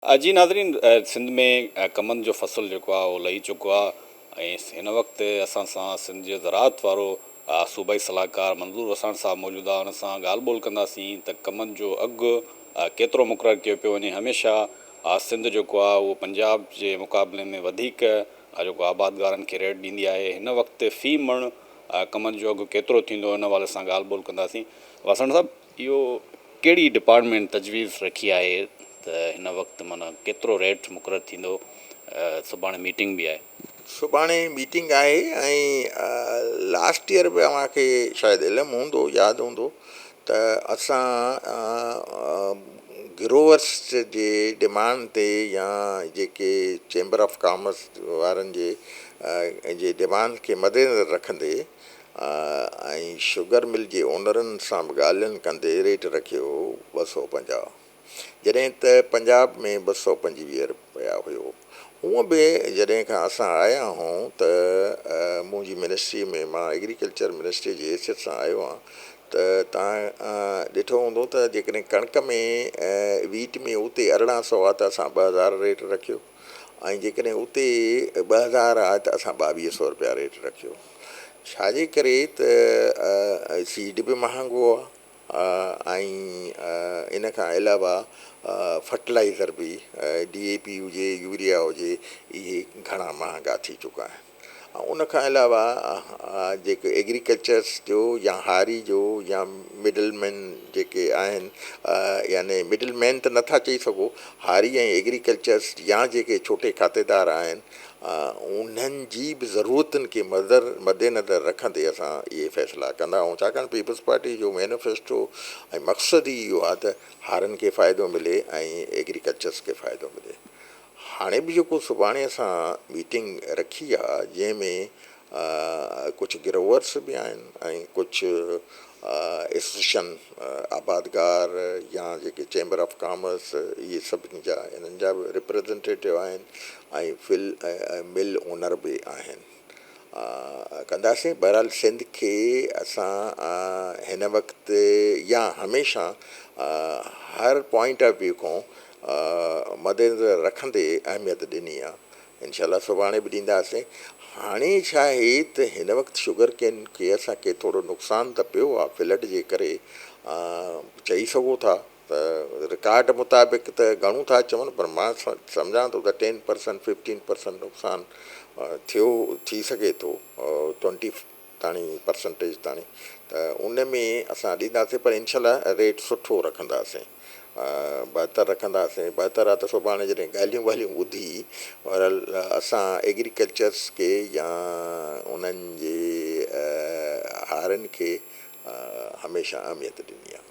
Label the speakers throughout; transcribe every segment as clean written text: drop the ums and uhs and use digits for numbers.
Speaker 1: جي ناظرين سنڌ ۾ ڪمند جو فصل جيڪو آهي اهو لهي چڪو آهي ۽ هن وقت اسان سان سنڌ جي زراعت وارو صوبائي صلاحڪار منظور وساڻ صاحب موجود آهي ان سان ڳالهه ٻولهه ڪنداسين ته ڪمند جو اگهه ڪيترو مقرر ڪيو پيو وڃي هميشه سنڌ جيڪو آهي اهو پنجاب جي مقابلي ۾ وڌيڪ جيڪو آبادگارن کي ريٽ ڏيندي آهي هن وقت في مڻ ڪمند جو اگهه ڪيترو ٿيندو ان حوالي سان ڳالهه ٻولهه ڪنداسين وساڻ صاحب اهو ڪهڙي ڊپارٽمينٽ تجويز رکي آهي ته هن وقت معنيٰ ڪيترو ريٽ مقرر ٿيندو سڀاڻي ميٽنگ به آهي.
Speaker 2: سڀاڻي ميٽنگ آهي ۽ لاسٽ ايئر به اوهان کي شايد علم هوندو ياد هوندو ته اسان گروورس جي ڊمانڊ تي يا جيڪي چيمبر آف ڪامرس وارن جي جي ڊمانڊ کي مدنظر رکندي ۽ شگر مل جي اونرن سان به ڳالهين ڪندي ريٽ رکيو هو 250 جڏهن ته پنجاب ۾ 225 رپيا هيو. هونء به جڏهن کان اسان آيا آهون ته منهنجي منسٽري ۾ مان ايگريڪلچر منسٽري جي حيثيت سان آيو آهيان ته توهان ڏٺو هوندو ته جيڪڏهن ڪڻڪ ۾ ويٽ ۾ اتي 1800 آهي ته اسان 2000 ريٽ رکيو. ۽ جيڪڏهن اتي 2000 آهي ته اسان 2200 رپيا ريٽ رکيو ڇا جي ڪري ته سيڊ به مهانگو آهي ۽ ان کان علاوه فرٽلائزر به ڊي اي پي هجي يوريا هجي اهي گهڻا مهانگا ٿي چڪا آهن ۽ ان کان علاوه جيڪي ايگريڪلچرس جو يا هاري جو يا مڊل مين جيڪي آهن يعني مڊل مين ته نٿا چئي سگهو هاري ۽ ايگريڪلچرس يا جيڪي ڇوٽي کاتيدار آهن انهن جي به ضرورتن کي مدر مد نظر رکندي اسان اهي فيصلا ڪندا آهيون ڇاڪاڻ پيپلز پارٽي جو مينيفيسٽو ۽ مقصد ئي اهو آهي ته هارين کي فائدو ملي ۽ ايگريڪلچرس کي فائدو ملي هاڻي به جيڪو سڀاڻي اسان ميٽنگ رکي آ جنهن ۾ ڪجهه گروورس به آهن ۽ ڪجهه ايسوسيشن آبادگار يا جيڪي چيمبر آف ڪامرس اهي سڀني جا انهن جا به ريپريزنٽيٽو آهن ۽ فل مل اونر به آهن ڪنداسين بهرحال سنڌ کي اسان هن وقت يا هميشه هر پوائنٽ آف ويو کان مدنظر رکندي اهميت ڏني آ انشاء الله سڀاڻي به ڏينداسين هاڻي ڇا آهي ته هن وقت شگر ڪين کي اسان کي ٿورو نقصان ته پيو آ فلڊ جي ڪري چئي سگهو ٿا ته رڪارڊ مطابق ته گهڻو ٿا چون پر مان سمجهان ٿو ته ٽين پرسنٽ ففٽين پرسنٽ نقصان ٿيو ٿي سگهي ٿو ٽوئنٽي تاڻي پرسنٽيج تاڻي ته ان ۾ اسان ڏينداسين پر انشاء الله ريٽ سٺو رکنداسين بهتر رکنداسين بهتر آ ته سڀاڻي جڏهن ڳالهيون ٻالهيون ٻڌي بهرحال اسان ايگريڪلچرس کي يا انهن جي هارين کي هميشه اهميت ڏني آ.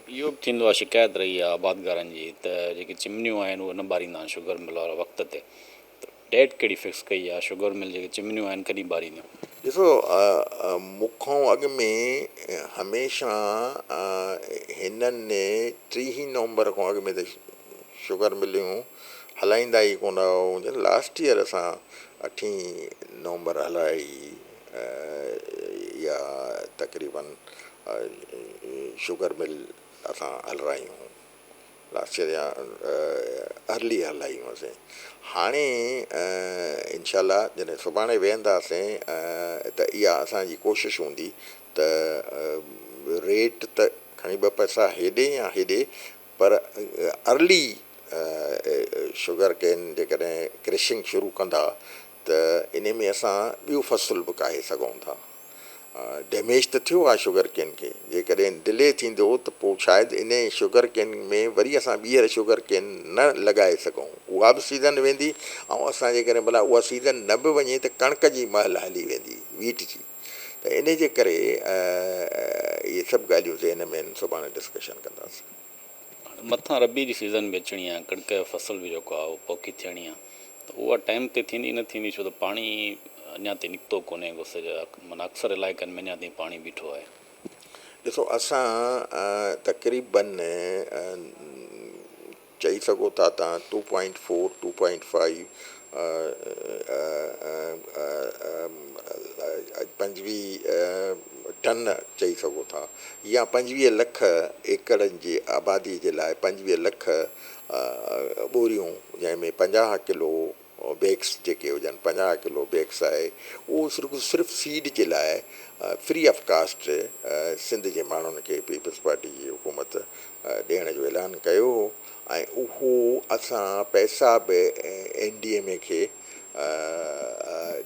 Speaker 1: اهو به ٿيندو آ شڪايت رهي آ آبادگارن جي ته جيڪي چمنيون آهن اهي نه ٻاريندا آهن شگر مل وارا وقت تي ته ڊيٽ ڪهڙي فڪس ڪئي آ شگر مل جيڪي چمنيون آهن ڪڏهن ٻارينديون.
Speaker 2: ڏسو مون کان اڳ ۾ هميشه هنن ٽيهين نومبر کان اڳ ۾ ته شگر مليون هلائيندا ئي ڪونه هئا لاسٽ ايئر اسان اٺين نومبر هلائي اها تقريبن شگر مل اسان هلرايون لاسٽ ايئر يا ارلي هلايون هئاسين هاڻي انشاء الله جڏهن سڀاڻي ويهنداسين ته اها اسان جي ڪوشش هوندي ته ريٽ ته کڻي ٻه پئسا هيڏي يا هيڏي پر ارلي شگر ڪين جيڪڏهن ڪرشنگ شروع ڪندا ته انهي ۾ اسان ٻيو فصل به ڪاهي سگهون ٿا. ڊيميج ته ٿيو آهي شگر ڪين کي، جيڪڏهن ڊلي ٿيندو ته پوء شايد انهي شگر ڪين ۾ وري اسان ٻيهر شگر ڪين نه لڳائي سگهون، اها به سيزن ويندي ۽ اسان جيڪڏهن ڀلا اها سيزن نه به وڃي ته ڪڻڪ جي مهل هلي ويندي ويٽ جي ته انهي جي ڪري اهي سڀ ڳالهيون ذهن ۾ آهن سڀاڻي ڊسڪشن ڪنداسين.
Speaker 1: هاڻي مٿان ربيع جي سيزن به اچڻي آهي ڪڻڪ جو فصل به جيڪو آهي اهو پوکي ٿيڻي آهي ته اها ٽائيم تي ٿيندي نه ٿيندي ڇو ته پاڻي اڃا تائين نڪتو ڪونهي غصي جا معنيٰ اڪثر علائقن ۾ اڃا تائين پاڻي بيٺو آهي.
Speaker 2: ڏسو اسان تقريبن چئي سگهو ٿا تان two point four two point five 25 ٽن چئي سگهو ٿا يا 25 لک ايڪڙن جي آبادي جي لاء 25 لک ٻوريون جنهن ۾ 50 ڪلو بيگس جيڪي هجن 50 ڪلو بيگس آهي اهو صرف صرف سيڊ جي لاء فري آف ڪاسٽ سنڌ جي ماڻهن کي پيپلز پارٽي جي حڪومت ڏيڻ جو اعلان ڪيو هو ۽ اهو اسان پئسا به اين ڊي ايم اي کي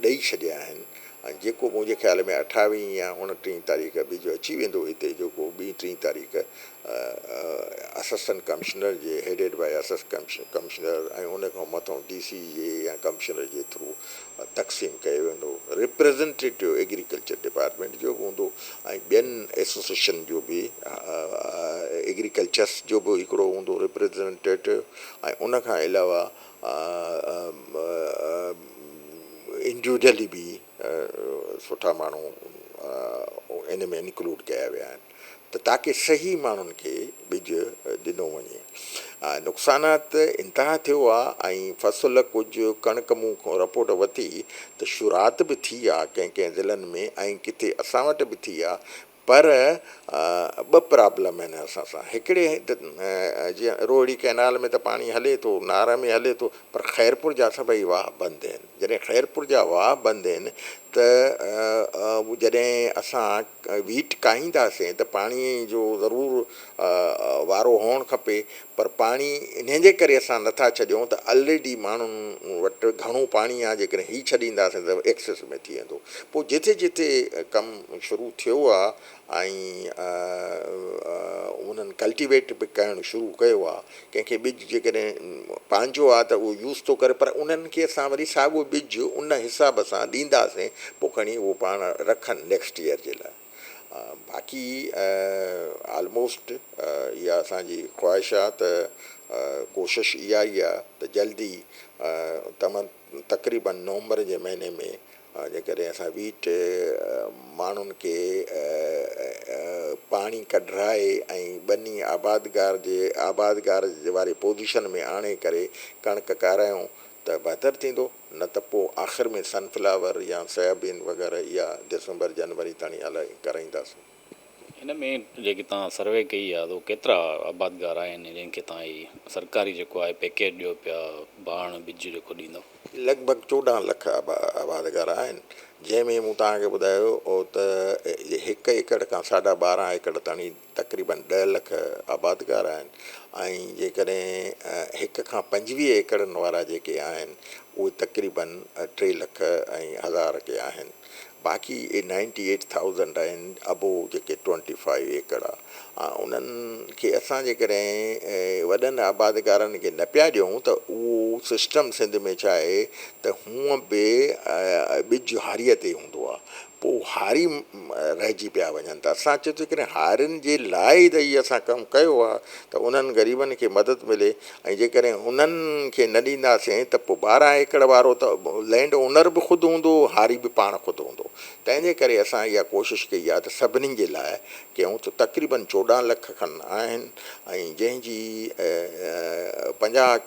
Speaker 2: ڏئي ڇڏيا آهن ۽ جيڪو منهنجي خيال ۾ اٺاويهين يا اڻٽيهين تاريخ ٻج اچي ويندو هتي جيڪو ٻي ٽين تاريخ اسسٽنٽ ڪمشنر جي هيڊيڊ باء اسسٽنٽ ڪمشنر ۽ ان کان مٿو ڊي سي جي يا ڪمشنر جي ٿرو تقسيم ڪيو ويندو. ريپريزنٽيٽو ايگريڪلچر ڊپارٽمينٽ جو به هوندو ۽ ٻين ايسوسيئيشن جو به ايگريڪلچرس جو به هڪڙو هوندو ريپريزنٽيٽو ۽ ان کان علاوه انڊيوڊلي به سٺا ماڻهو ان ۾ انڪلوڊ ڪيا ويا آهن ته تاڪه صحيح ماڻهن کي ٻج ڏنو وڃي. نقصانات انتها ٿيو آ ۽ فصل ڪجهه ڪڻڪ مون رپورٽ وتي ته شروعات به ٿي آ ڪنهن ڪنهن ضلعن ۾ ۽ ڪٿي اسان وٽ به ٿي آ پر ٻه پرابلم آهن اسان سان هڪڙي جيئن روهڙي ڪئنال ۾ ته پاڻي هلي ٿو نار ۾ هلي ٿو پر خيرپور جا سڀئي واهه بند آهن جڏهن خيرپور جا واهه بند آهن ته جڏهن اسان ويٽ ڪاهينداسين ته پاڻي جو ضرور وارو هئڻ کپي پر پاڻي انهي جي ڪري اسان نٿا ڇڏيون ته الريڊي ماڻهن وٽ گهڻو پاڻي آهي جيڪڏهن هي ڇڏينداسين ته ايڪسس ۾ ٿي ويندو پوء جٿي جٿي ڪم شروع ٿيو آهي ۽ انهن ڪلٽيويٽ به ڪرڻ شروع ڪيو آهي ڪنهن کي ٻج جيڪڏهن پنهنجو آهي ته اهو يوز ٿو ڪري پر انهن کي اسان وري ساڳو ٻج ان حساب سان ڏينداسين پوء کڻي اهو پاڻ رکن نيڪسٽ ايئر جي لاء باقي آلموسٽ اها اسان جي خواهش آهي ته ڪوشش اها ئي آهي ته جلدي تمام تقريبن نومبر جي مهيني ۾ جيڪڏهن اسان ويٽ ماڻهن کي پاڻي ڪڍرائي ۽ ٻني آبادگار جي آبادگار واري پوزيشن ۾ آڻي ڪري ڪڻڪ ڪارايون ته بهتر ٿيندو نه ته پوء آخر ۾ سن فلاور يا سويابين وغيره اها ڊسمبر جنوري تاڻي هلائي ڪرائينداسون.
Speaker 1: هن ۾ جيڪي توهان سروي ڪئي آهي ته ڪيترا آبادگار آهن جن کي توهان هي سرڪاري جيڪو آهي پيڪيج ڏيو پيا ڀاڻ ٻج جيڪو ڏيندو.
Speaker 2: لڳ ڀڳ 14 لک آبادگار آهن جنهن ۾ مون توهان کي ٻڌايو ته هڪ ايڪڙ کان ساڍا ٻارهن ايڪڙ تاڻي تقريبن 10 لک آبادگار آهن ۽ جيڪڏهن هڪ کان 25 ايڪڙن وارا جيڪي آهن اهي تقريبن 3 لک ۽ هزار ڪي آهن. باقي اهي نائنٽي ايٽ ٿائوزنڊ آهن ابو جيڪي ٽوئنٽي فائيو ايڪڙ آ انهن کي اسان جيڪڏهن وڏن آبادگارن کي نه پيا ڏيون ته اهو سسٽم سنڌ ۾ ڇا آهي ته هونء به ٻج هاريء تي هوندو آ پوء هاري رهجي پيا وڃن ته اسان چيو ته جيڪڏهن هارين جي لاء ئي ته هي اسان ڪم ڪيو آ ته انهن غريبن کي مدد ملي ۽ جيڪڏهن انهن کي نه ڏينداسين ته پوء 12 ايڪڙ وارو ته لينڊ اونر به خود هوندو، هاري به پاڻ خود هوندو. تنهن جي ڪري اسان اها ڪوشش ڪئي آهي ته سڀني جي لاء ڪيون ته تقريبن 14 لک کن آهن ۽ جنهن جي 50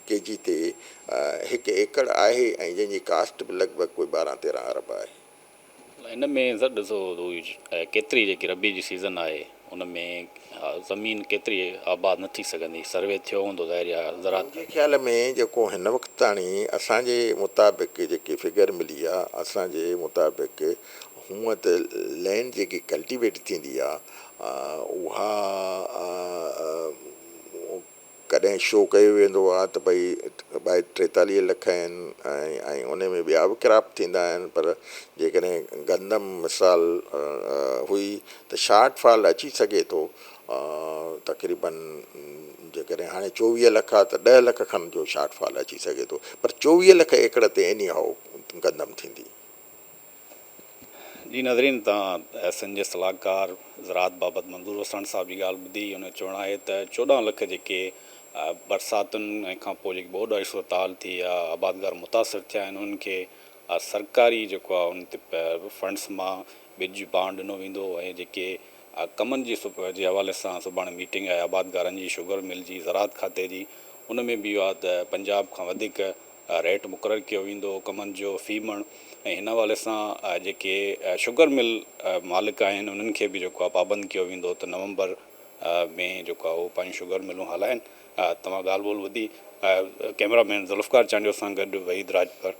Speaker 2: ڪي جي تي هڪ ايڪڙ آهي ۽ جنهن جي ڪاسٽ به لڳ ڀڳ ڪوئي 12 13 ارب آهي.
Speaker 1: ان ۾ سر ڏسو ڪيتري جيڪي ربيع جي سيزن آهي ان ۾ زمين ڪيتري آباد نه ٿي سگهندي سروي ٿيو هوندو ظاهر يا زراعت.
Speaker 2: منهنجي خيال ۾ جيڪو هن وقت تاڻي اسان جي مطابق جيڪي فگر ملي آ اسان جي مطابق هونء ته لينڊ جيڪي ڪلٽيويٽ ٿيندي آ اها ڪڏهن شو ڪيو ويندو آهي ته ڀئي ٻائي 43 لک آهن ۽ ان ۾ ٻيا به ڪراپ ٿيندا آهن پر جيڪڏهن گندم مثال هئي ته شارٽ فال اچي سگهي ٿو تقريبن جيڪڏهن هاڻي 24 لک آهي ته 10 لک کن جو شارٽ فال اچي سگهي ٿو پر 24 لک ايڪڙ تي ايني هائو گندم ٿيندي.
Speaker 1: جي ناظرين توهان سنڌ جي صلاحڪار زراعت بابت منظور وساڻ صاحب جي ڳالهه ٻڌي ان جو چوڻ آهي ته 14 لک جيڪي برساتن کان پوء جيڪي ٻوڏ واري صورتحال ٿي يا آبادگار متاثر ٿيا آهن انهن کي سرڪاري جيڪو آهي ان تي فنڊس مان ٻج ڀاڻ ڏنو ويندو ۽ جيڪي ڪمن جي جي حوالي سان سڀاڻي ميٽنگ آهي آبادگارن جي شگر مل جي زراعت کاتي جي ان ۾ به اهو آهي ته پنجاب کان وڌيڪ ريٽ مقرر ڪيو ويندو ڪمند جو في مڻ ۽ هن حوالي سان جيڪي شگر مل مالڪ آهن انهن کي به جيڪو آهي پابند ڪيو ويندو ته نومبر ۾ جيڪو آهي اهو پنهنجون شگر ملون هلائن. توهان ڳالهه ٻولهه ٻڌي ڪئميرا مين ذوالفقار چانڊيو سان گڏ وحيد راڄپر.